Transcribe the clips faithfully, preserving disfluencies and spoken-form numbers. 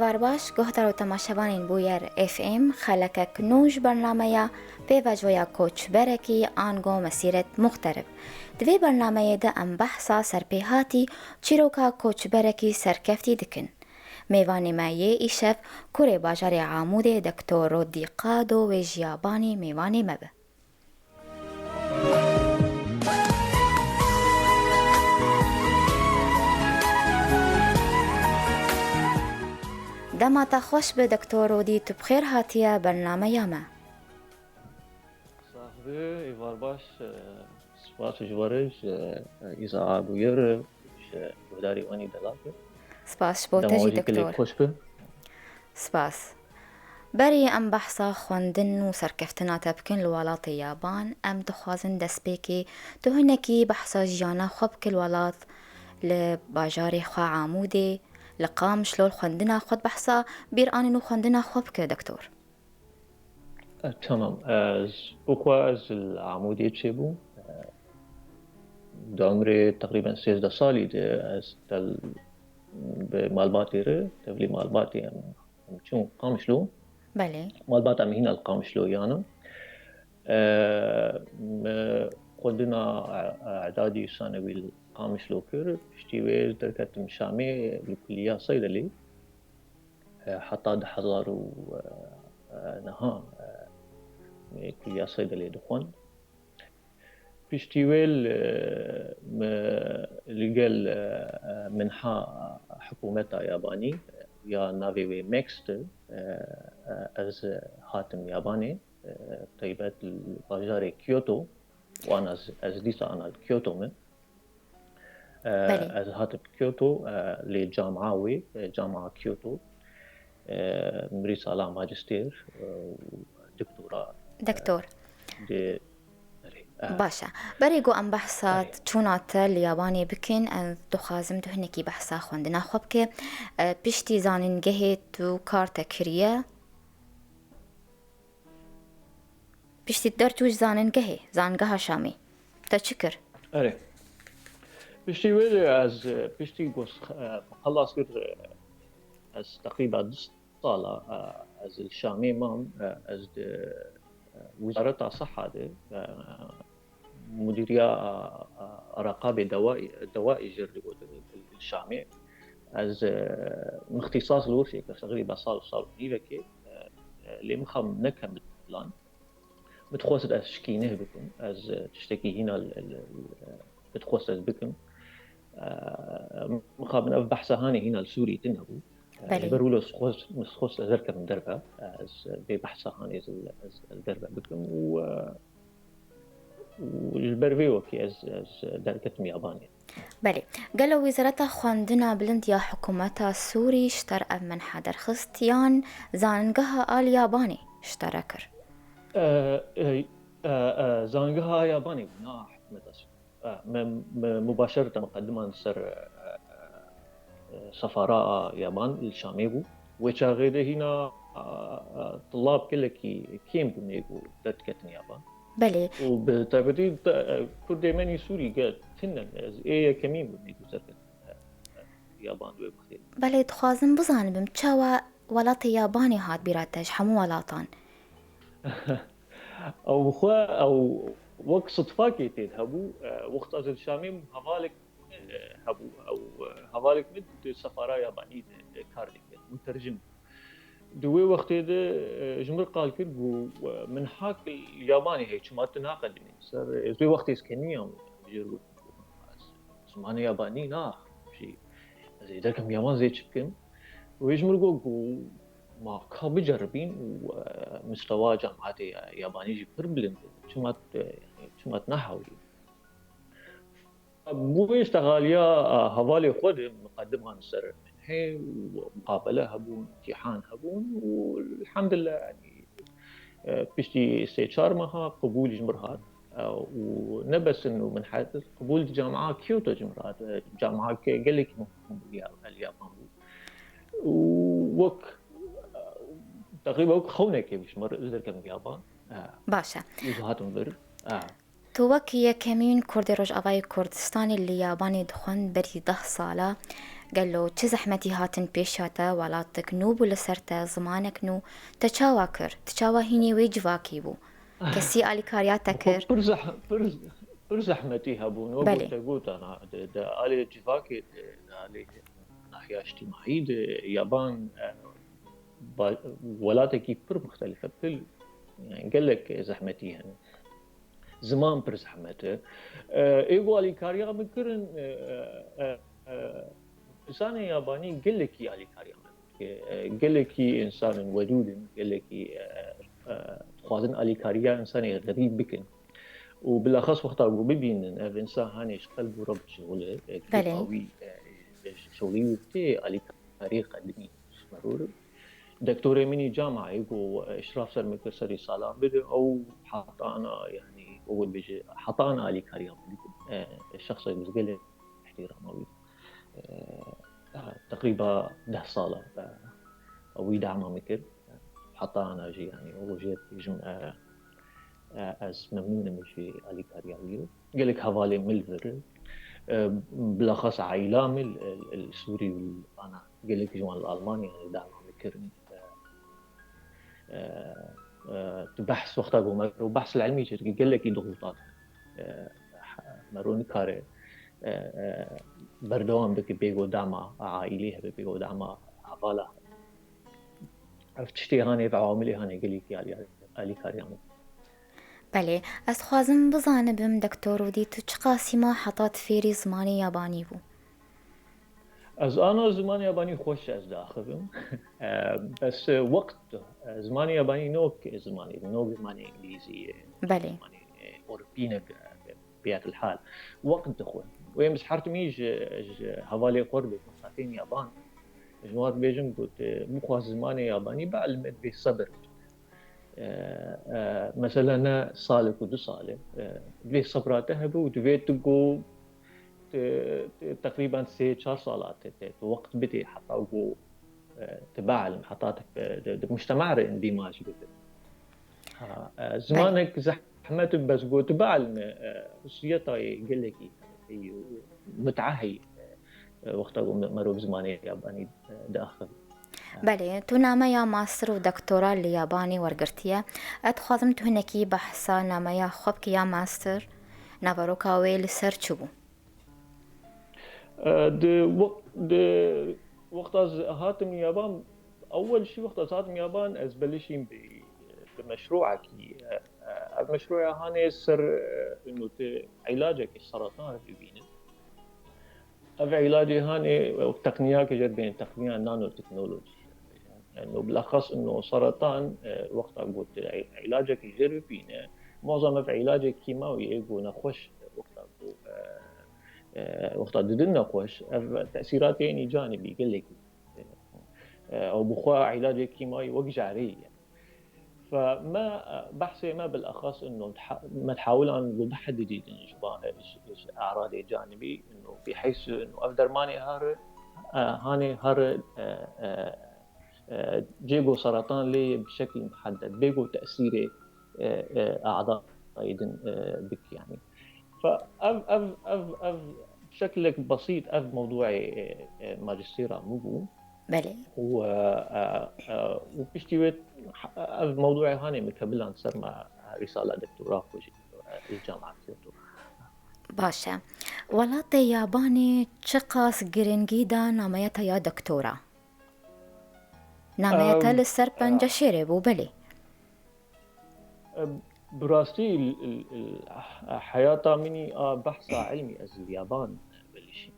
Êvar baş, guhdar û temaşevanên Bûyer F M, xelekek nû ji bernameya Pêvajoya Koçberekî ango Mesîret Muxterib. Di vê bernameyê de em behsa serpêhatî çîroka koçberekî serkeftî dikin. Mêvanê me yê îşev kurê bajarê Amûdê Doktor Rodî Qado wê ji Yabanê mêvanê me be. Dema te xweş be Doktor Rodî, tu bi xêr hatiye bernameya me. Sax be, êvar baş, e, spas ji we re, ji, e, Îza Abûyer, ji guhdarî wan î delal be. Spas ji bo te jî, Doktor. Dema we jî gelek xweş be. Spas. Berî em behsa xwendin û serkeftina te bikin li welatê Yaban, em dixwazin destpêkê tu hinekî behsa jiyana xwe bike li welat, li bajarê xwe Amûdê, li Qamişlo, li xwendina xwe, behsa bîranîn û xwendina xwe bike, Doktor. E, tamam. Ez, wekî ez li Amûdê çêbûm. E, di umrê teqrîben sêzdeh salî de ez tel-, bi malbatê re, tevlî malbatê em, em çûn Qamişlo. Belê. Malbata min hîna li Qamişlo yana. E, me xwendina, e, edadî û sanewî li Qamişlo kir. Piştî wê ez derketim Şamê li Kuliya Seydelê. E, heta du hezar û, e, e, neha, e, me Kuliya Seydelê dixwend. Piştî wê li, me li gel, e, e, minha hikûmeta Yabanî, ya navê wê MEXT e, e, ez hatim Yabanê, e, taybet li bajarê Kyoto, wan ez, ez dîsa ana li Kyoto me. E, Belê. Ez hatim Kyoto, e, lê camia wê, e, camia Kyoto, e, mirî sala majistêr, e, û doktora, e, Doktor. Dê, erê, e. Baş e. Berê ku em behsa Erê. çûna te li Yabanê bikin, ez dixwazim tu hinekî behsa xwendina xwe bike. E, piştî zanîngehê tu kar te kiriye? Piştî derçû ji zanîngehê, zanîngeha Şamê, te çi kir? Erê. Piştî wê de ez, piştî ku ez, e, xelas kir, e, ez teqrîba du sala, e, ez li Şamê mam, e, ez di, e, Wizareta Seha de, e, Mudîriya, e, e, Reqabê Dewaî, Dewaî jêr digotin li Şamê. Ez, e, mixtîsas li wir çêkir, teqrîba sal, sal û nîvekê, e, e, lê mixabin nekemilî plan. Min dixwest ez şikîneh bikim, ez, e, tiştekî hîna li, li, li, min dixwest ez bikim. E, mixabin ev behsa hanê hîna li Sûrî tune bû. E, Belê. Ji ber wilo ez xwest, min dixwest ez derkevim derve. Ez, e, vê behsa hanê ez, ez, ez derve bikim û, e, û ji ber vê wekî ez, ez derketim Yabanê. Belê. Gelo Wezareta Xwendina Bilind ya hikûmeta Sûrî ji te re ev menha derxist yan zanîngeha a li Yabanê ji te re kir? E, e, e, e, zanîngeha a Yabanê bû, na hikûmeta Sûrî. E, me, me mubaşereten miqedima li ser, e, e, e, sefara a Yaban li Şamê bû. Wê çaxê de hîna, a, a, tulab gelekî kêm bûn ê ku derdiketin Yaban. Belê. Û bi taybetî te-, Kurdê me nî Sûrî ge tune ne. Ez ê yekemîn bûm ê ku serketin, e, e, Yaban di wê wextê de. Belê, dixwazim bizanibim, çawa welatê Yabanê hat bîra te ji hemû welatan? Ew bi xwe, ew wek sitfakê tê de hebû, e, wexta ez li Şamê bûm, hevalek hebû. Ew, e, hevalek min di sefara Yabanî de, e, kar dikir. Mutercim bû. Di wê wextê de, e, ji min re qal kir, got, e, min hak li Yabanê heye, çima tu naqedînî ser? Ez wê wextê ez keniyam, jêr got, ez zimanê Yabanî naxim jî, ez ê derkem Yaban zê çi bikim? Wê ji min re got, got, ma ka biceribîn û, e, mistewa cemaetê Yabanî jî pir bilind e. Çima, e, çima tu nahewirî? Bo wê ji texaliya, e, hevalê xwe de miqediman ser min hê û muqabele hebûn, îmtîhan hebûn û elhamdulillah, yanî, e, piştî sê çar meha qebûl ji min re hat. E, û ne bes ino min het, qebûl di camia Kyoto ji min re hat. E, camia ke-, gelekî muhîm bû, ya, el Yaban bû. Û wek, e, teqrîben wek xewnekê bû ji min re, ez derkevim Yaban. E, Baş e. Û ez hatim vir. E. Tu wek yekemîn Kurdê Rojavayê Kurdistanê li Yabanê dixwend berî deh sala. Gelo çi zehmetî hatin pêşiya te, welatek nû bû li ser te, zimanek nû, te çawa kir? Tu çawa hînî wê civakî bû? Kesî alîkariya te kir? Pir zeh-, pir, pir zehmetî hebûn. Wek Belê. Te got, ana, di, di alê civakê, di, di alê nahiya îctîmaî, di yaban, e, ba-, welatekî pir muxtelif e, pir, yani gelek zehmetî hene. Ziman pir zehmet e. E, ê ku alîkariya min kirin, e, e, e, insanên yabanî gelekî alîkariya min dike. E, gelekî insanên wedûd in, gelekî, e, e, dixwazin alîkariya insanê xerîb bikin. Û bilexas wexta ku bibînin ev insan hanê ji qelb û reb dişixule, e, Belê. Wî, e, şixulî wî tê alîkariyê qedimî merûr. Doktorê min î camiyê ku, e, îşraf ser min kir serî salan bide, ew heta ana, yani, ew dibêje, heta ana alîkariya min dikin. E, şexsek bi gelek îhtîrama wî. E, e, teqrîba deh sal e, e, wî dema min kir. Heta ana jî, yani, ew jê dibêjim, e, e, ez memnûn im ji alîkariya wî. Gelek hevalên min li vir, e, bilexas aîla min li, li, li Sûrî û li ana gelek ji wan li Almanya, yani, dema min kirin. E, e, e, tu behs wexta ku mero behs li ilmî çêdike, gelekî dixutat. E, mero nikare, e, e, berdewam bike bê ku dema aîlî hebe, bê ku dema hevala hebe. Ev tiştê hanê, ev ewamilê hanê gelekî alî-, alîkariya min. Belê, ez dixwazim bizanibim, Doktor Ûdî, tu çiqas hîma heta tu fêrî zimanê yabanî bû? Ez ana zimanê yabanî xweş ez diaxivim. E, bes, e, wext, e, zimanê yabanî nok zimanê, nok zimanê îngilîzî, e, Belê. Zimanê, e, Ewropî ne, e, bi her hal. Wext dixwe. Wê min ji her timî ji, ji hevalê xwe re bê, ku hatên yaban. Ji wan dibêjim ku tu bixwaz zimanê yabanî bielime, divê sebir. E, e, mesela ne salek û du sal e. E, divê sebra te hebe û divê tu ku te, te, teqrîben sê çar sala te, te, tu wext bidê heta ku, e, tu bielime, heta tu, e, di, di mujtema re îndîmaj bibe. Ha, e, Belê. Zimanek zehmet e, bes ku tu bielime, e, xusûsiyeta yê gelekî heye û mut'a heye, e, e, wexta ku me-, merov zimanê yabanî, e, diaxive. Belê, tu nameya master û doktora li yabanî wergirtiye. Ez dixwazim tu hinekî behsa nameya xwe bikî ya master, naveroka wê li ser çi bû? E, di we-, di wexta ez hatim yaban, ewel jî wexta ez hatim yaban, ez belişîm bi, bi meşrûekî, e, e, ev meşrûya hanê ser, e, û tu îlacekî seratan re bibînin. Ev îlacê hanê, e, teqniyakê jê dibên teqniya nanoteknolojî. Yani, bilexas ino seratan, e, wexta ku tu îlacekî jê re bibîne, muazam ev îlacê kîmawî yê ku nexweş, wexta ku, e, e, wexta didin nexweş, ev tesîratê yên î canibî gelekî, e, e, ew bi xwe îlacê kîmayî wek jarê ye. Fe me, e, behsê me bilexas ino diha-, me dihawilan ku bihedidîtin ji ba-, ji, ji eradê canibî, ino biheysu ino ev dermanê hare, e, hanê hare, e, e, e, cê ku seratan lê ye bi şekil muhedded, bê ku tesîrê, e, e, e'dayê din, e, bik, yani. Fe ev, ev, ev, ev şeklek besît ev mewdûê, e, e, majistêra min bû. Belê. Û, e, e, e, û piştî wê ev mewdûê hanê min kebiland ser me, e, rîsala doktora xwe jî, e, li Camiya Kyoto. Baş e. Welatê Yabanê çiqas girîngî da nameya te ya doktora? Nameya te Em, li ser e, penceşêrê bû, belê. E, bi rastî, l-, l-, l-, heyata min î a behsa ilmî ez li yaban belişîm.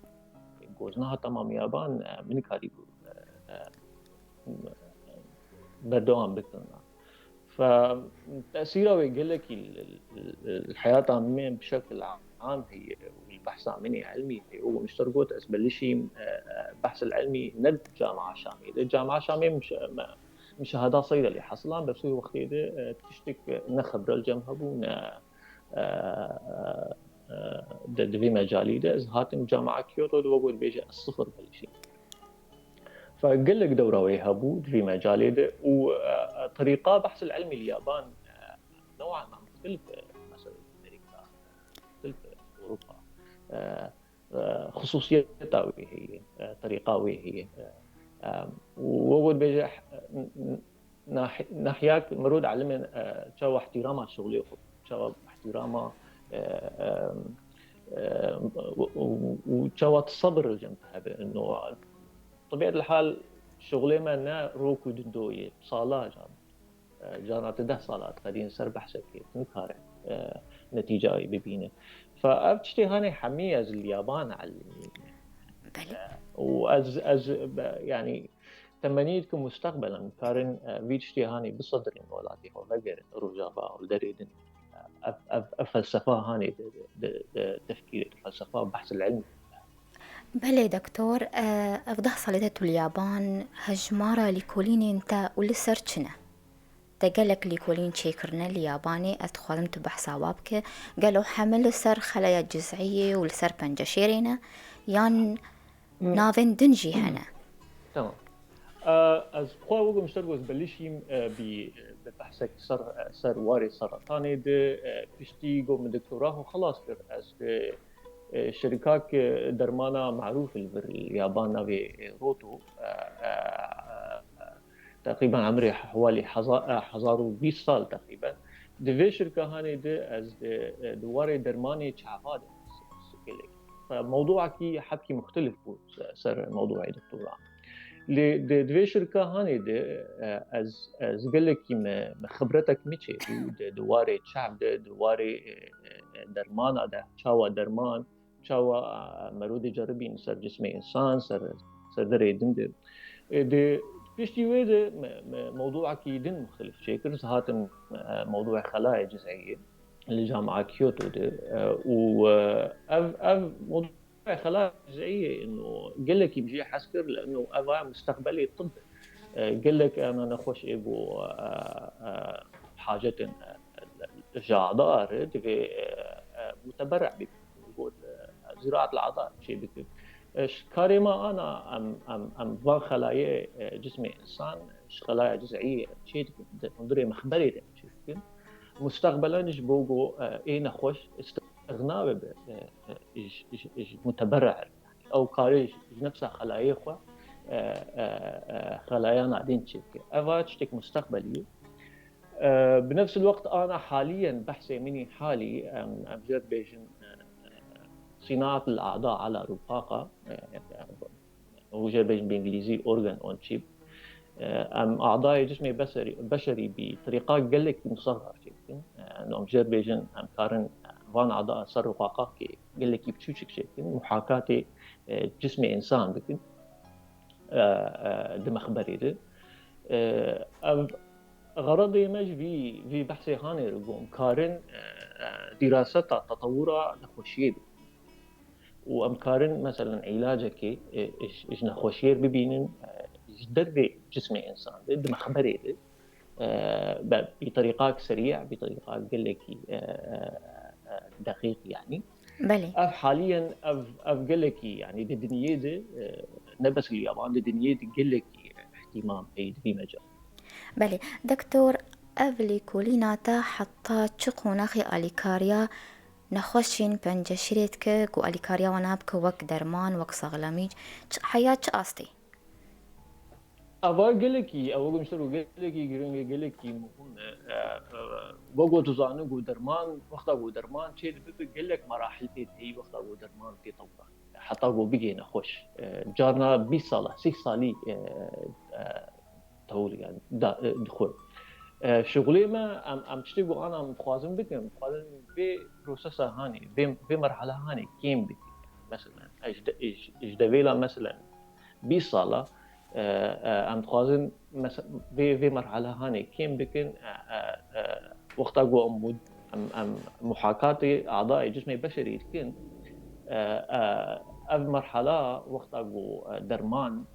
Ku ez nehata mam yaban, e, min nikarîbû, e, e, berdewam bikim. Fe tesîra wê gelekî li, li, li, li heyata min bi şekil am heye û li behsa min ê ilmî heye. Û min ji te re got ez belişîm, e, e, behs el ilmî ne di Camiya Şamê de. Camiya Şamê min şe-, me, min şehada seyda lê hesilan, bes wê wextê de, e, tiştek ne xebra li cem hebû, ne, e, e, e, di, di vî mecalî de. Ez hatim Camiya Kyoto de, wek dibêje ez sifir belişîm. Fe gelek dewra wê hebû di vî mecalê de û, e, e, terîqa behs el ilmî li yaban, e, new'an ma muxtelif e, mesela Amerîka, muxtelif e, Ewropa. E, e, xisûsiyeta wê heye, e, terîqa wê heye. E, e, û we got bêje, e, n-, n-, nah-, nahiyek mirov dielime, e, çawa ihtirama şixulê xwe, çawa ihtirama, e, e, e, û, û, û çawa tesebir li cem te hebe. Ino, tebîet hal şixulê me ne rok û dindo ye, sala can. E, carna tu deh sala diqedîn ser behsekê, tu nikare, e, netîcayê bibîne. Fe ev tiştê hanê hemî ez li yaban elimîne. Belê. E, û ez, ez, be-, yanî, temenî dikim mustaqbelen karin, e, vî tiştê hanê bisedirîn welatê xwe vegerin Rojava û derê din. E, ev, ev, ev felsefa hanê di, di, di, di tefkîrê, di felsefa behs el ilm. Belê doktor, e, ev deh salê de tu li yaban, hejmara lîkolînên te û li ser çi ne? Te gelek lîkolîn çêkirine li yabanê, ez dixwazim tu behsa wa bike. Gelo heme li ser xelaya cizî ye û li ser penceşêrê ne, yan navên din jî hene? Tamam. E, ez xwe wekî ji te re got, belişîm, e, bî, bi behsek ser, ser warê seretanê de, e, piştî ku min doktora xwe xilas kir, ez, e, e, şirîkak, e, dermana marûf li vir li yaban navê, e, Roto, e, e, e, teqrîben emrê hewalî heza-, e, hezar û bîst sal teqrîben. Di vê şirka hanê de ez, e, e, di warê dermanê çava de gelek. Fe mewdûekî hebkî muxtelif bû se-, ser mewdûê doktora. Lê di, di vê şirka hanê de, e, ez, ez gelekî me, me xibretek me çêbû di, di warê çav de, di warê, e, e, e, dermana de, çawa derman, çawa, e, merû diceribîn ser cismê însan, ser, ser derê din de. E, di piştî wê de me, me mewdûekî din muxtelif çêkir. Ez hatim, e, mewdûê xelayê cizî ye li Camia Kyoto de, e, û, e, ev, ev mewdû xela cizî ye, ino gelekî min jê hez kir, li ino ev a mustaqbelê tib. E, gelek ana nexweş ê ku, e, e, hacetin, e, ji adar divê, e, e, muteberre bî, got, e, ziraat li adar çê bikin. E, ji karê me ana em, em, em van xelayê, e, cismê însan, ji xelaya cizî çê dikin, di hundirê mexberê de çê dikin. Mustaqbelen ji bo ku, e, ê nexweş îstixna bibe, e, e, ji, ji, ji muteberre. Ew karê ji, ji nefsa xelayê xwe, e, e, e, xelaya nadîn çêbike. Ev a tiştek mustaqbelî ye. E, bi nefs el-weqt ana haliyen behsê min î halî, em, em jê re bêjin, e, e, sînaat el-a'da ala rupaqa, e, e, û jê re bêjin bi îngilîzî organ on chip. E, em adayê cismê beserî, beşerî bî terîqa gelekî musexer çêbikin. E, em jê re bêjin, em karin van ada ser ruqaqakê gelekî biçûçik çêbikin. Muhakatê, e, cismê însan bikin. E, e, di mexberê de. E, ev xeredê me ji vî, vî behsê hanê re ku em karin, e, e, dîraseta tetewura nexweşiyê bikin. Û em karin, meselen, îlacekê, e, ji, ji nexweşiyê re bibînin, e, ji dervê cismê însan de, di mexberê de, e, be, bi terîqak serî, bi terîqak gelekî, e, e, e, deqîq, yanî. Belê. Ev haliyen, ev, ev gelekî, yanî di dinyê de, e, ne bes li yaban, di dinyê de gelekî, e, îhtîmam heye di vî mecal. Belê. Doktor, ev lêkolîna te heta çi qonaxê alîkariya nexweşên penceşîrê dike ku alîkariya wan a bike wek derman, wek saxlemî, çi, heya çi astê? Ava gelekî, ew wek ji te re gelekî giring e, gelekî muhim e. E, e, wek ku tu zanî ku derman, wexta ku derman çê dibibe, gelek merahil tê heyî wexta ku derman tê tewra. Heta ku bigê nexweş. E, carna bîst sala, sî salî, e, e, tewr, yani, da, e, dixwe. E, şixulê me, em, em tiştê ku ana em dixwazin bikin, em dixwazin vê prosesa hanê, vê, vê merhala hanê kêm bikin. Mesela, e, ji de-, e, ji, ji devêla, mesela, bîst sala, e, e, em dixwazin, mese-, vê, vê merhala hanê kêm bikin, e, e, e, wexta ku em mud-, em, em muhakatê adayê cismê beşerî dikin, e, e, ev merhala wexta ku, e, derman,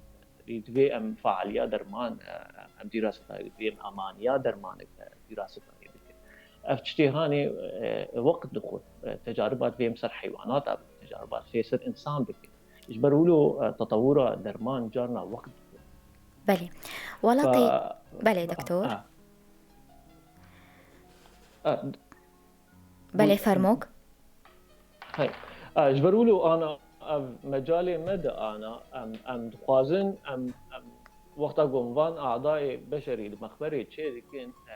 divê em faaliya derman, e, em dîraseta, divê em amaniya dermanek, e, dîraseta bikin. Ev tiştê hanê, e, wext dixwe, e, tecaribat divê em ser heywanata bikin, tecaribat divê ser însan bikin. Ji ber wilo, e, tetewura derman carna wext dixwe. Belê. Welatê, belê, doktor. Belê, fermok. Hey. E, ji ber wilo ana, ev mecalê me diana, em, em dixwazin, em, em wexta ku em van adayê beşerî di mexberê çêdikin, e,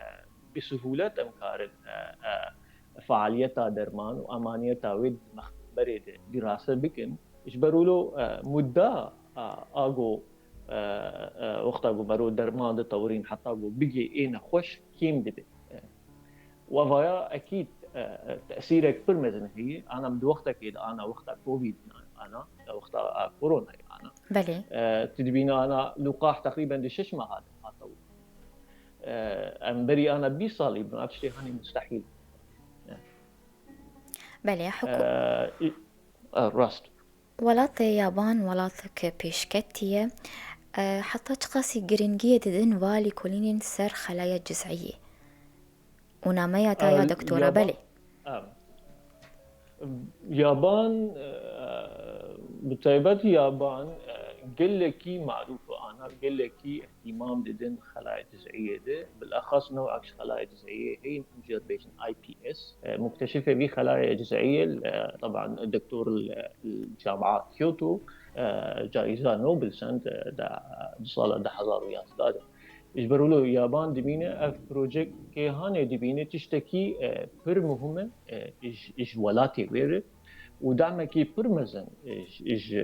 bi sihûlet em karin, e, e, fealiyeta derman û emaniyeta wê di mexberê de dîrase bikin. Ji ber wilo, e, mudda, e, a ku, e, e, wexta ku mero derman ditewirîn heta ku bigê ê nexweş kêm dibe. E, Û evaya ekîd, e, e, tesîrek pir mezin heye. Ana em di wextekê de ana wexta Covid ana, e, wexta, e, Coronayê ana. Belê. E, tu dibîne ana lûqah teqrîben di şeş meha de hate û, e, em berî ana bîst salî bûn, ev tiştê hanê mustehîl. Belê, hikû- E, î- e, rast. Welatê Yaban welatek pêşketî ye. E, heta çiqasî girîngiyê didin va lêkolînên ser xelaya ciz'iyê? Û nameya te ya E, doktora, Yaban, belê. e, Yaban, e, bi taybet Yaban, e, gelekî marûf ana, gelekî îhtimam didin xelaya ciz'iyê de, bilexas newek ji xelaya ciz'iyê heyî em jê re dibêjin I P S. E, mukteşifê vî xelaya ciz'iyê, e, teban doktor li, li Camia Kyoto, e, caiza Nobel send, e, da, di sala du hezar û yazdeh de. Ji ber wilo Yaban dibîne ev projeyê hanê dibîne tiştekî, e, pir muhim e, e, ji, ji welatê wê re û damekî pir mezin, e, ji, ji,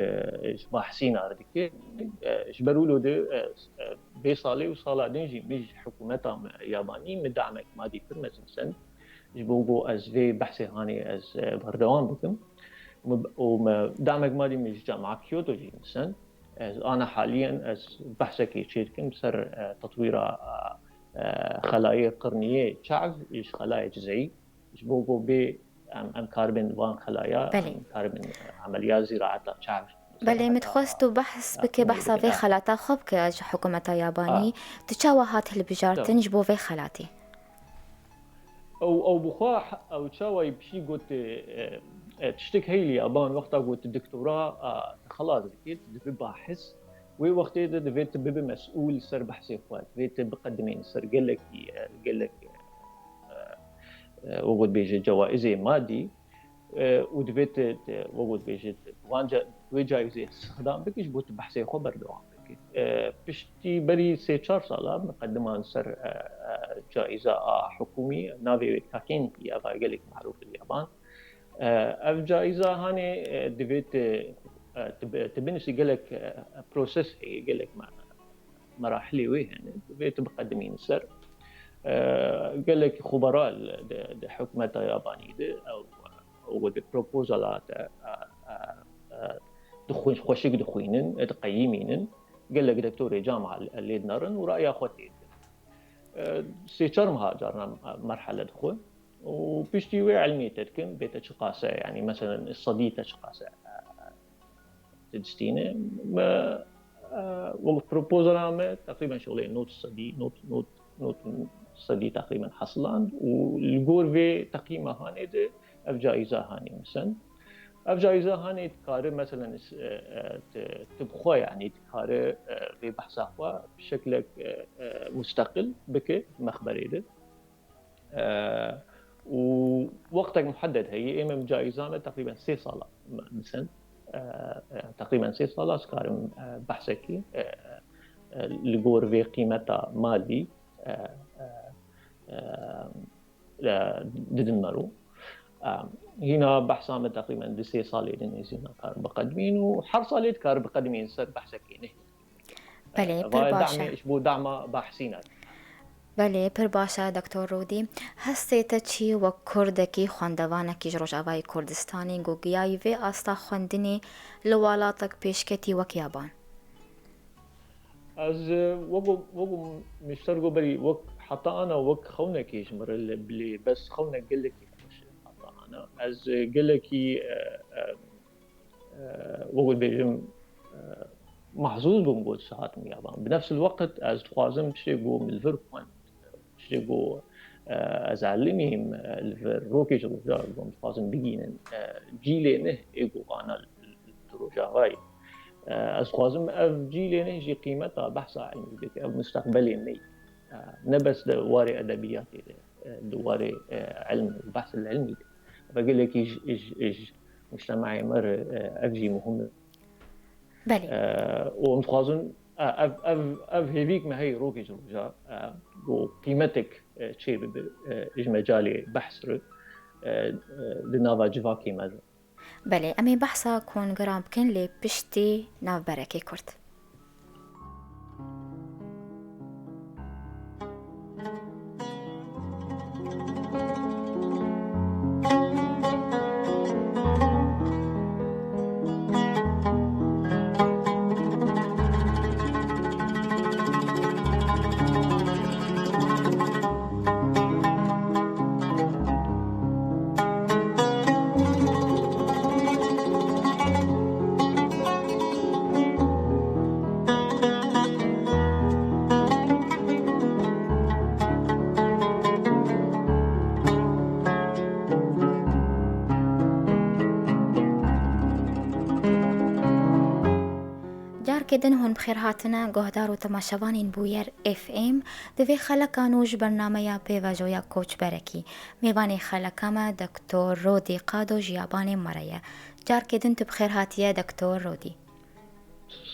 ji bahsîna re dike. E, ji ber wilo de, e, e, vê salê û sala din jî min ji hikûmeta me Yabanî min damek madî pir mezin send. Ji bo ku ez vê behsê hanê ez, e, berdewam bikim. Û me damek madî min ji Camia Kyoto jî min send. Ez ana haliyen ez behsekê çêdikim ser, e, tetwîra, e, e, xelayê qirniyê çav ji xelayê cizeyî. Ji bo ku bê em, em karibin van xelaya, Belê. em karibin, e, emeliya zîraeta çav. Belê, min dixwest tu behs bike, behsa vê xelata xwe bike ji hikûmeta Yabanî. Tu çawa hat hilbijartin ji bo vê xelatê? Ew, ew bi xwe, ew çawa yî piştî got, e, e, tiştek heyî li Yaban wexta got doktora, e, xelas dikê, tu dibe bahis. Wê wextê de divê tu bibe mesûl ser behsê xwe. Divê tu biqedimîn ser gelekî, e, gelek, e, e, wek got bêje cewaizê madî, e, û divê tu, tu, wek got bêje, van ca-, wê caizê sixdan bikî ji bo tu behsê xwe berdewam bikî. E, piştî berî sê çar sala miqediman ser, e, e, caiza a hikûmî, navê wê Kaken ya va gelek marûf li Yaban. E, ev caiza hanê, e, divê tu, e, tu bi-, tu binusî gelek, e, proses heye, gelek me-, merahilê wê hene. Divê tu biqedimîn ser. E, gelek xubera li, di, di hikûmeta Yabanî de ew, ew di propozala te, e, e, e, dixwîn-, xweşik dixwînin, diqeyimînin. Gelek doktorê cama lê dinerin û raya xwe tê didin. E, sê çar meha carna merhele dixwe. Û piştî wê ilmî te dikin, bê te çiqas e, yanî meselen sedî te çiqas e, e, tu distîne. Me, e, wek propozala me, teqrîben şolê nod sedî, nod, nod, nod sedî teqrîben hesiland û li gor vê teqîma hanê de ev caiza hanê misin. Ev caiza hanê dikare, meselen, e, e, tu, tu bi xwe, yanî dikare, e, vê behsa xwe bi şeklek, e, e, musteqil bike mexberê de. E, û wextek muhedded heye, ê me caiza me teqrîben sê sala misin. E, e, teqrîben sê sala ez karim, e, behsekî, e, e, li gor vê qîmeta madî, e, e, e, e, didin me ro. E, hîna behsa me teqrîben di sê salê din hêzîna kar biqedimîn û her salê dikar biqedimîn ser behsekê nehê. Belê, pir baş e. Ji bo dama bahsîna. Belê, pir baş e, Doktor Rûdî. Hestê te çi wek Kurdekî, xwendevanekî ji Rojavayê Kurdistanê, ku giyayî vê asta xwendinê li welatek pêşketî wek Yaban? Ez, e, wek, wek min ji te re got berî, wek heta ana wek xewnekê ji min re li bilê, bes xewnek gelekî xweş e heta ana. Ez, e, gelekî, e, e, e, wek dibêjim, e, mahzûz bûm got ji hatim Yaban. Bi nefs el-weqt ez dixwazim tiştê ku min li vir xwend, tiştê ku, e, ez elimîm, e, li vir rokê ji roja ku em dixwazin bigînin, e, cîlê neh ê ku ana li, li, li Rojavayê. E, ez dixwazim ev cîlê neh jî qîmeta behsa ilmî bike, ev musteqbelê me ye. E, ne bes di warê edebiyatê de, e, di warê, e, ilm, behs el-ilmî de. Ev gelekî ji, ji, ji, mujtemeyê me re, e, ev jî muhim e. Belê. E, û em dixwazin, e, ev, ev, ev hêvîk me heye rokê ji roja, e, ku qîmetek, e, çêbibe, e, ji mecalê behs re, e, e, di nava civakê me de. Belê, em ê behsa kongiran bikin lê piştî navberekê kurt. Carkê din hûn bi xêr hatine, guhdar û temaşevanên Bûyer F M. Di vê xeleka nû ji bernameya Pêvajoya Koçberekî. Mêvanê xeleka me Doktor Rodî Qado ji Yabanê me re ye. Carkê din tu bi xêr hatiye Doktor Rodî.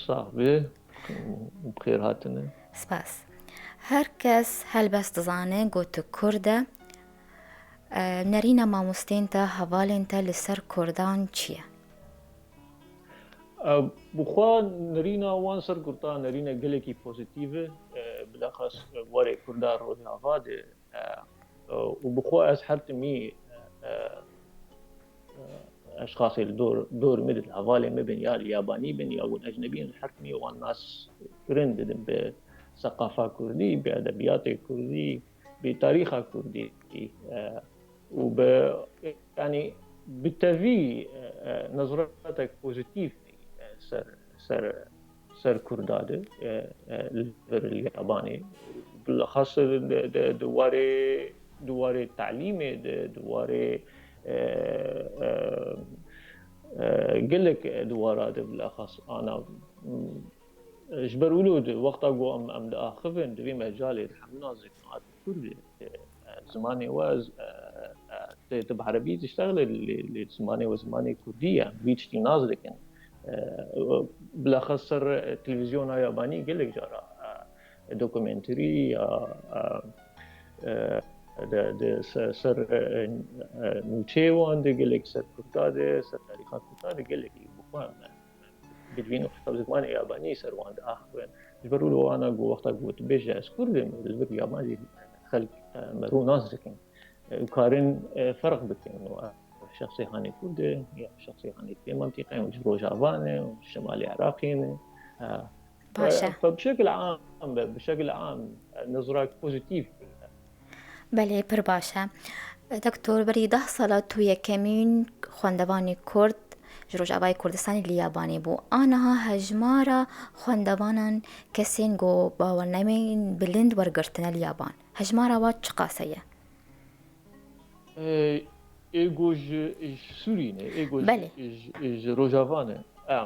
Sax be, bi xêr hatine. Spas. Her kes helbest dizane ku tu Kurd e. E, nerîna mamostên te, hevalên te li ser Kurdan çi ye? E, bi xwe nerîna wan ser Kurdan nerîne gelekî pozîtîf e. E, bilexas warê Kurda Rojava de, e, e, û bi xwe ez her timî, e, e, eşxasê li dor, dor min de, li hevalê min bin, ya li yabanî bin, ya hûn ecnebî in, li her timî wan nas kirin didin bi seqafa kurdî, bi edebiyatê kurdî, bi tarîxa kurdî, e, û bi, yanî bi tevî, e, e, nezretek pozîtîf, e, ser, ser, ser Kurda de, e, e, li vir li yabanê. Bilexas di, di, di warê, di warê telîmê de, di warê, e, e, e, gelek di wara de bilexas ana, m, ji ber wilo de wexta ku em, em diaxivin, di vî mecalê de hemû nas dikin, a tu Kurd î, e, zimanê we, e, e, tu, tu bi erebî diştexile, lê, lê zimanê we zimanê Kurdî ye, em vî tiştî nas dikin. E, bilexas ser televîzyona yabanî gelek cara, e, dokumenterî ya, e, e, de, de se-, ser, e, e, nûçeyê wan de gelek, ser Kurda de, ser tarîxa Kurda de gelekî bi xwe me bidivîn û xwe zimanê yabanî ser wan diaxivin. Ji ber wilo ana ku wexta ku tu bêje ez Kurd im, li vir yaban jî xelk, e, me rû nas dikin. E, û karin, e, ferq bikin. Û, e, şexsê hanê Kurd e, ya şexsê hanê vê mantîqe û ji Rojava ne û ji Şemalê Iraqê ne. E, Baş e. Fe bi şekil am be, bi şekil am, e, nezrak pozîtîf. Belê, pir baş e. Doktor, berî deh sala tu yekemîn xwendevanê Kurd ji Rojavayê Kurdistanê li yabanê bû. Aniha hejmara xwendevanan kesên ku bawernameyan bilind wergirtine li yaban. Hejmara wan çiqas heye? Ê, ê ku ji, ji Sûrî ne, ê ku ji, Belê. ji, ji Rojava ne. E,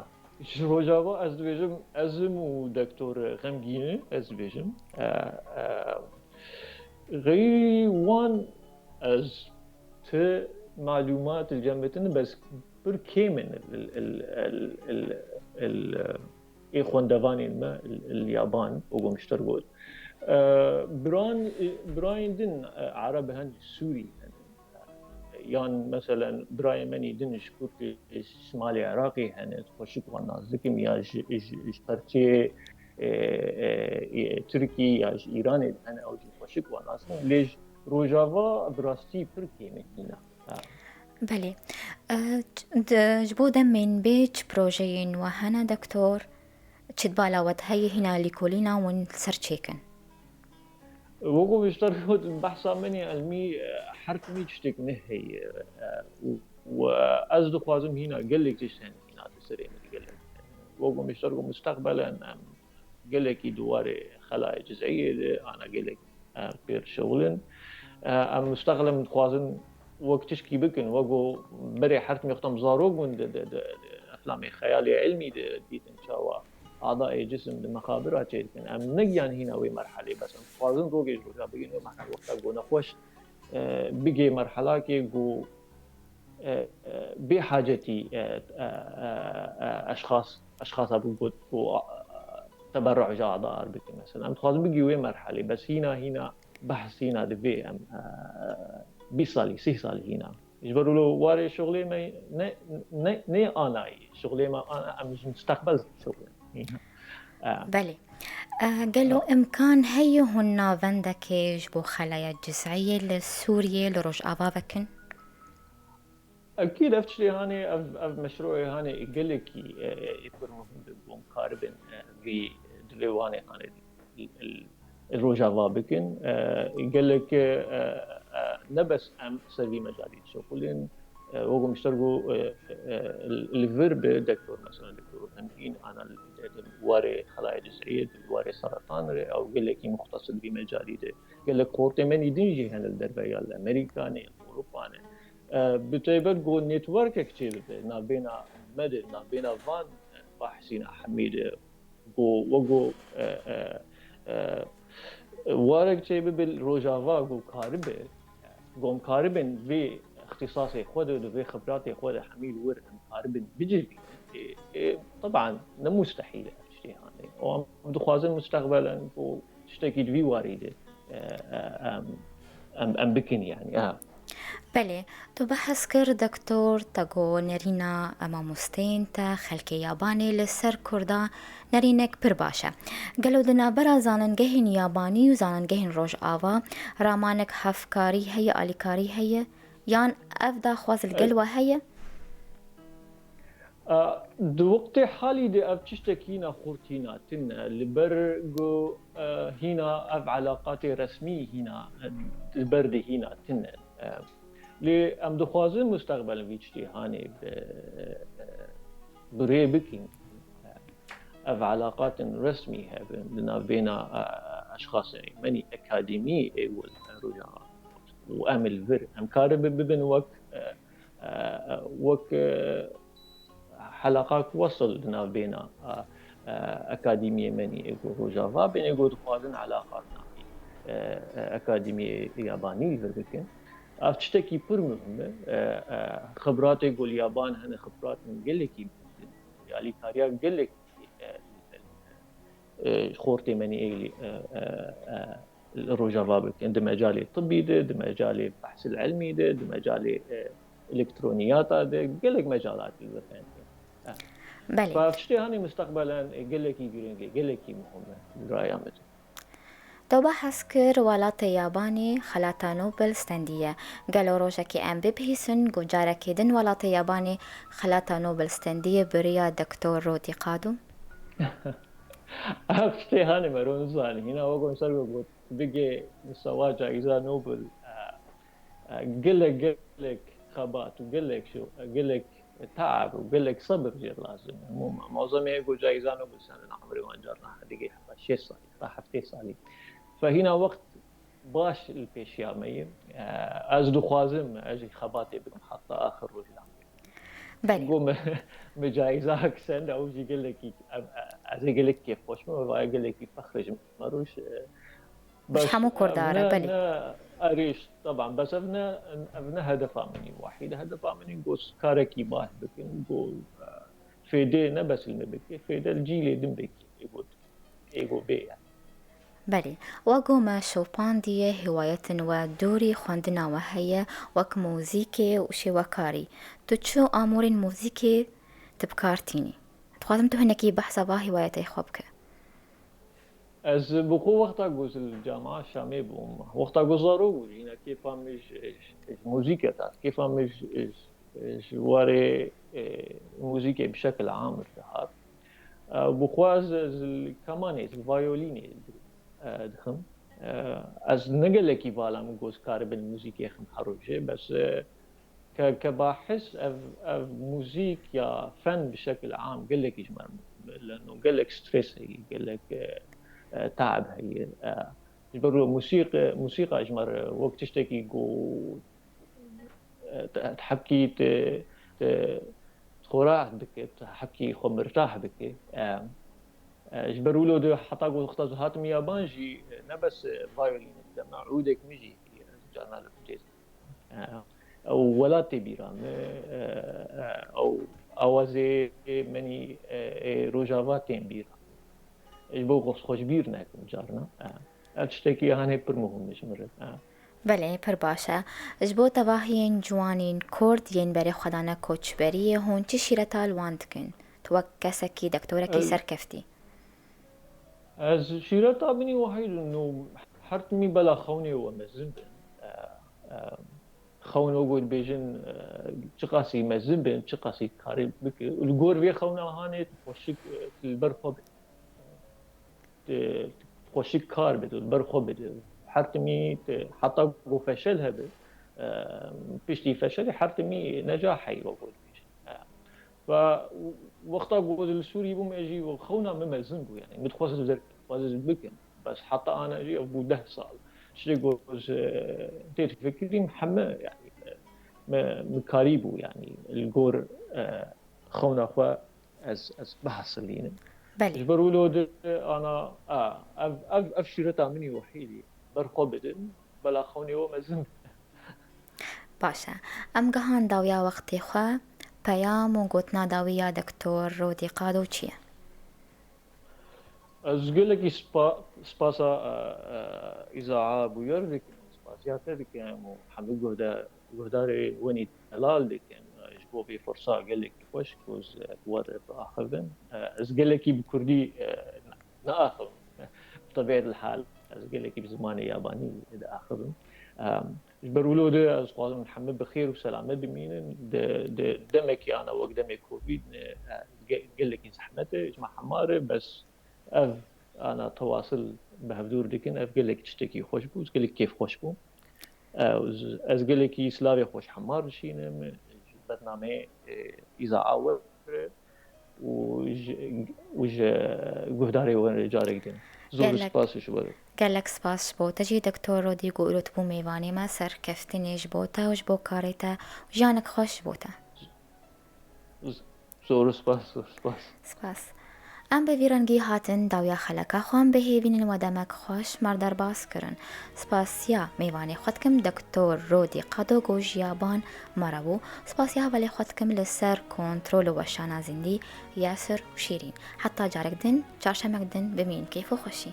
ji Rojava ez dibêjim, ez im û Doktor Xemgîn e, ez dibêjim. E, e, xeyrî wan ez ti malûmat li cem me tune, bes pir kêm in il, il, il, il, il, ê xwendevanên me li, li yaban, wekî min ji te re got. E, biran, birayên din, e, Ereb hene, Sûrî hene. Yan, meselen, birayên me nî din ji Kurd, ji Şimalê Iraqê hene, xweşik wan nas dikim, ya ji, ji, ji perçê, e, e, e, Tirkî ya ji Îranê hene, ew jî xweşik wan nas dikim. Lê ji Rojava bi rastî pir kêm e hîna. Ha. Belê. E, ç-, d-, ji bo demên bê çi projeyên we hene, Doktor? Çi di bala we de heye, hîna lîkolîna hûn li ser çêkin? Wekî min ji te re got, behsa min ê ilmî, e, her timî tiştek neheye. E, û, û, e, ez dixwazim hîna gelek tişt hene, hîna di serê min gelek. Wekî min ji te re got, mustaqbelen em gelekî di warê xelayê cizeyê de, ana gelek, e, pêr şewil in. E, em mustaqbelen dixwazin wek tişkî bikin, wekî berê her timî wexta em zarok bûn di, di, di, di eflamê xeyalê ilmî de dîtin çawa adayê cisim di mexabira çêdikin. Em negihan hîna wê merhelê, bes em dixwazin rokê ji roja bigihîn wê merhelê, wexta ku nexweş, e, bigê merhelakê ku e, e, bê hacetî, e, e, e, e, eşxas, eşxasa bigot û, e, teberruh ji adar bikin mesela. Em dixwazin bigî wê merhelê, bes hîna, hîna behs hîna divê em, e, bîst salî, sîh salî hîna. Ji ber wilo warê şixulê me ne, ne, ne anayî. Şixulê me ana, em ji mustaqbel şixulê. E, Belê. E, gelo imkan heye hûn navendekê ji bo xelaya cizîyê li Sûriyê, li Rojava vekin? Ekîd ev tiştê hanê, ev, ev meşrûyê hanê gelekî, e, e, pir muhim be, ku em karibin, e, vî, di vê wanê hanê, e, e, Rojava bikin. E, gelek, e, e, ne bes em ser vî mecalî dişuxulin, e, wek min ji te re got, e, e, li vir bi doktor, mesela doktor Hemgîn, ana li, li, li warê xelaya cizîyê, li warê seratan re, ew gelekî muxtesir vî mecalî de. Gelek xortê me nî din jî hene li derve ya li Amerîka ne, li Ewropa ne. E, bi taybet ku networkek çêbibe navbêna me de, navbêna van, e, bahsîna hemî de, ku wek ku, e, e, e, warek çêbibe li Rojava ku karibe, ku em karibin vê îxtîsasê xwe de, di vê xibratê xwe de hemî li wir em karibin bicivînin. E, e, teban ne mustehîl e ev tiştê hanê. Û em dixwazin mustaqbelen ku tiştekî di vî warî de, e, e, em, em, em bikin yani. Ha. Belê, tu behs kir, doktor, te got nerîna mamosteyên te, xelkê Yabanê li ser Kurda nerînek pir baş e. Gelo di navbera zanîngehên Yabanî û zanîngehên Rojava ramanek hevkarî heye, alîkarî heye? Yan ev daxwaz li gel we heye? A, di wextê halî de ev tiştek hîna xurt hîna tune, li ber ku, e, hîna ev elaqatê resmî hîna, e, li ber de hîna tune. E, lê em dixwazin mustaqbel vî tiştê hanê bi, e, bi rê bikin. Ev elaqatên resmî hebin di navbêna, e, eşxasên me nî ekademî ê wil Rojava û em li vir. Em karibin bibin wek, e, e, wek, e, helaqak wesil di navbêna, e, e, ekademiyê me nî ê ku Rojava bên ê ku dixwazin elaqat navî, e, e, ekademiyê Yabanî li vir bikin. Ev tiştekî pir muhim e. E, e, xibratê ku li Yaban hene xibratên gelekî muhim in. Alîkariya gelekî, e, e, xortê me nî ê, e, e, e, li Rojava bikin. Di mecalê tibî de, di mecalê behsil ilmî de, di mecalê, e, elektroniyata de, gelek mecalat li vir hene. Belê. Fa tiştê hanê mustaqbelen, e, gelekî girîng e, gelekî muhim e li raya min. Tu behs kir, welatê Yabanê xelata Nobel stendiye. Gelo rojekê em bibihîsin ku carekê din welatê Yabanê xelata Nobel stendiye bi riya doktor Rûdî Qadû? Ev tiştê hanê mero nizanî. Hîna wek min ser got, bigê mistewa cayîza Nobel, e, e, gelek, gelek xebat û gelek şo-, gelek teab û gelek sebir jê lazim e. Hemû malzemeyê ku cayîza Nobel sendin, emrê wan carna digê heta şêst salî, heta heftê salî. Fe hîna wext baş li pêşiya me ye. E, ez dixwazim ez jî xebatê bikim heta axir rojnameya. Belê. Go me, me cayîzak send, ew jî gelekî, em, e, ez ê gelek kêfxweş bim, ev gelekî fexr ji me rûş, e, Ji hemû Kurda re, ne, belê. Ne, erêş, taban, bes ev ne, ev ne hedefa min î wahîd. Hedefa min î go karekî baş bikim, go, e, fêdê ne bes li me bike, fêde li cîlê din bike. Ê go, ê go bê yani. Belê. Wek ku me şopandiye, hîwayetên we dûrî xwendina we heye, wek muzîkê û şêwekarî. Tu çi amûrên muzîkê tu bi kar tînî? Dixwazim tu hinekî behsa va hîwayetê xwe bike. Ez bi xwe wexta ku ez li Camia Şamê bûm, wexta ku zarok bûm, yine kêfa min ji, ji, ji muzîkê dihat, kêfa min ji, ji, ji warê, e, muzîkê bi şekil am dihat. E, bi xwe ez, ez li kemanê, ez li vayolînê, e, dixim. E, ez ne gelekî vala min ku ez karibin muzîkê xim her rojê, bes, e, Ke, ke bahis ev, ev muzîk ya fen bi şekil am gelekî ji me re muhim e. Leno gelek stres heye, gelek, e, e, teab heye. E, ji ber wê musîq-, musîqa ji me re wek tiştekî ku, e, te, te hebkî te, te xwe rahat bike, te hebkî xwe mirtah bike. E, e, ji ber wilo de heta ku wexta ez hatim yaban jî, e, ne bes, e, vayolînek de me, ûdek min jî heye, ez carna li têz. E, Ew welat tê bîra min, e, e, ew awazê menî, e, ê Rojava tên bîra. Ji bo xwe xweş bîr nekim carna. E, ev tiştekî hanê pir muhim e ji min re. E. Belê, pir baş e. Ji bo tevahiyên ciwanên Kurd yên berê xwe dane koçberiyê, hûn çi şîreta li wan dikin? Tu wek kesekî, doktorekî Ez- serkeftî. Ez şîreta min ê wahî dû, her timî bela xewnê we mezin bin. E, e, xewn wek dibêjin, e, çiqasî mezin bin, çiqasî karê bike. Li gor vê xewna hanê tu xweşik, e, tu li ber xwe bê. Tu, tu xweşik kar bide, li ber xwe bide. Her timî tu, heta ku feşel hebe, e, piştî feşelê her timî neca heyî wek dibêjin. E, Ve wexta ku ez li Sûrî bûm, ez jî xewna min mezin bû, yani min dixwest ez dixwest ez bikim. Bes heta ana jî ev bû deh sal. Şirê ku ez, e, tê difikirîm heme, yani, e, me, min karî bû, yani, li gor, e, xewna xwe ez, ez bihasilînim. Belê. Ji ber wilo de ana, a, ev, ev, ev şîreta min ê wehîdî. Ber xwe bidin, bela xewnê we mezin. Baş e. Em gihan dawiya wextê xwe, peyam û gotina dawî ya Doktor Rodî Qado çi ye? Ez gelekî spa-, spasa, e, e, îzaa bûyer dikim, spasiya te dikim û hemî guhda-, guhdarê wenî delal dikim, e, ji bo vê firsa gelekî xweş ku ez, e, we re biaxivim. E, ez gelekî bi kurdî, e, naaxivim. Bi tebîet hal, ez gelekî bi zimanê yabanî diaxivim. Em, ji ber wilo de ez dixwazim hemî bi xêr û selamet bimînin. Di, di demekî ana wek demê Covid ne, e, ge-, gelekî zehmet e, ji me hema re, bes ev ana tewasil bi hevdûr dikin, ev gelek tiştekî xweş bû, gelek kêfxweş bû. E, ez gelekî silavê xwe ji hema re dişînim, ji bernameyê, e, îzaa we re û ji, û ji guhdarê we re carek din. Zor Gelek, spas ji we re. Gelek spas ji bo te jî, Doktor Rodî, ku îro tu bû mêvanê me, serkeftinê ji bo te û ji bo karê te û jiyanek xweş ji bo te. Z-, zor spas, zor spas. Spas. Em bi vî rengî hatin dawiya xeleka xwe, em bihêvînin we demek xweş me re derbas kirin. Spasiya mêvanê xwe dikim, Doktor Rodî Qado ku jiyaban me re bû. Spasiya hevalê xwe dikim li ser kontrol û weşana Zindî, Yasir û Şîrîn. Heta carek din, çarşemek din, bimînin keyf û xweşî.